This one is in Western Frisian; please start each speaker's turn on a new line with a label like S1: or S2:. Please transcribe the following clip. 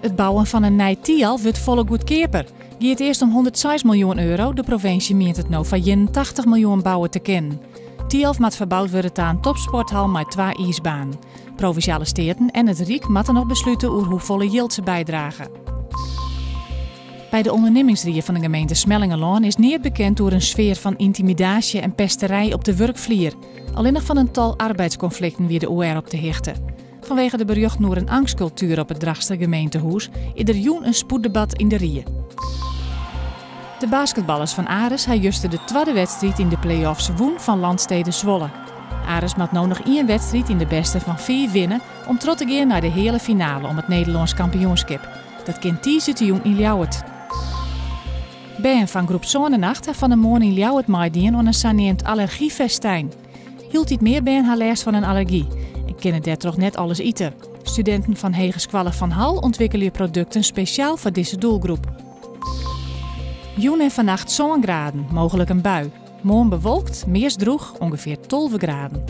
S1: It bouwen fan in nij Thialf wurdt folle goedkeaper. Gie it earst om 106 miljoen euro, de provinsje mient it no foar 81 miljoen bouwe te kinnen. Thialf moat ferboud wurde ta in topsporthal mei twa iisbanen. Provinsjale Steaten en it Ryk moatte noch beslute oer hoefolle jild se bydrage. By de ûndernimmingsrie fan de gemeente Smellingerlân is neat bekend oer in sfear fan yntimidaasje en pesterij op de wurkflier. Allinnich fan in tal arbeidskonflikten wie de OR op de hichte. Fanwege de berjochten oer in eangstkultuer op it Drachtster gemeentehûs is der jûn in spoeddebat yn de rie. De basketballers fan Aris ha juster de twadde wedstriid yn de play-offs wûn fan Landstede Zwolle. Aris moat no noch ien wedstriid yn de bêste fan fiif winne om troch te gean nei de heale finale om it Nederlânsk kampioenskip. Dat kin tiisdeitejûn yn Ljouwert. Bern fan groep sân en acht ha fan 'e moarn yn Ljouwert meidien oan in saneamd allergyfestijn. Hieltyd mear bern ha lêst fan in allergy en kinne dêrtroch net alles ite. Studinten fan Hegeskoalle Van Hall ûntwikkelje produkten spesjaal foar dizze doelgroep. Jûn en fannacht sân graden, mooglik in bui. Moarn bewolkt, meast drûch, ûngefear 12 graden.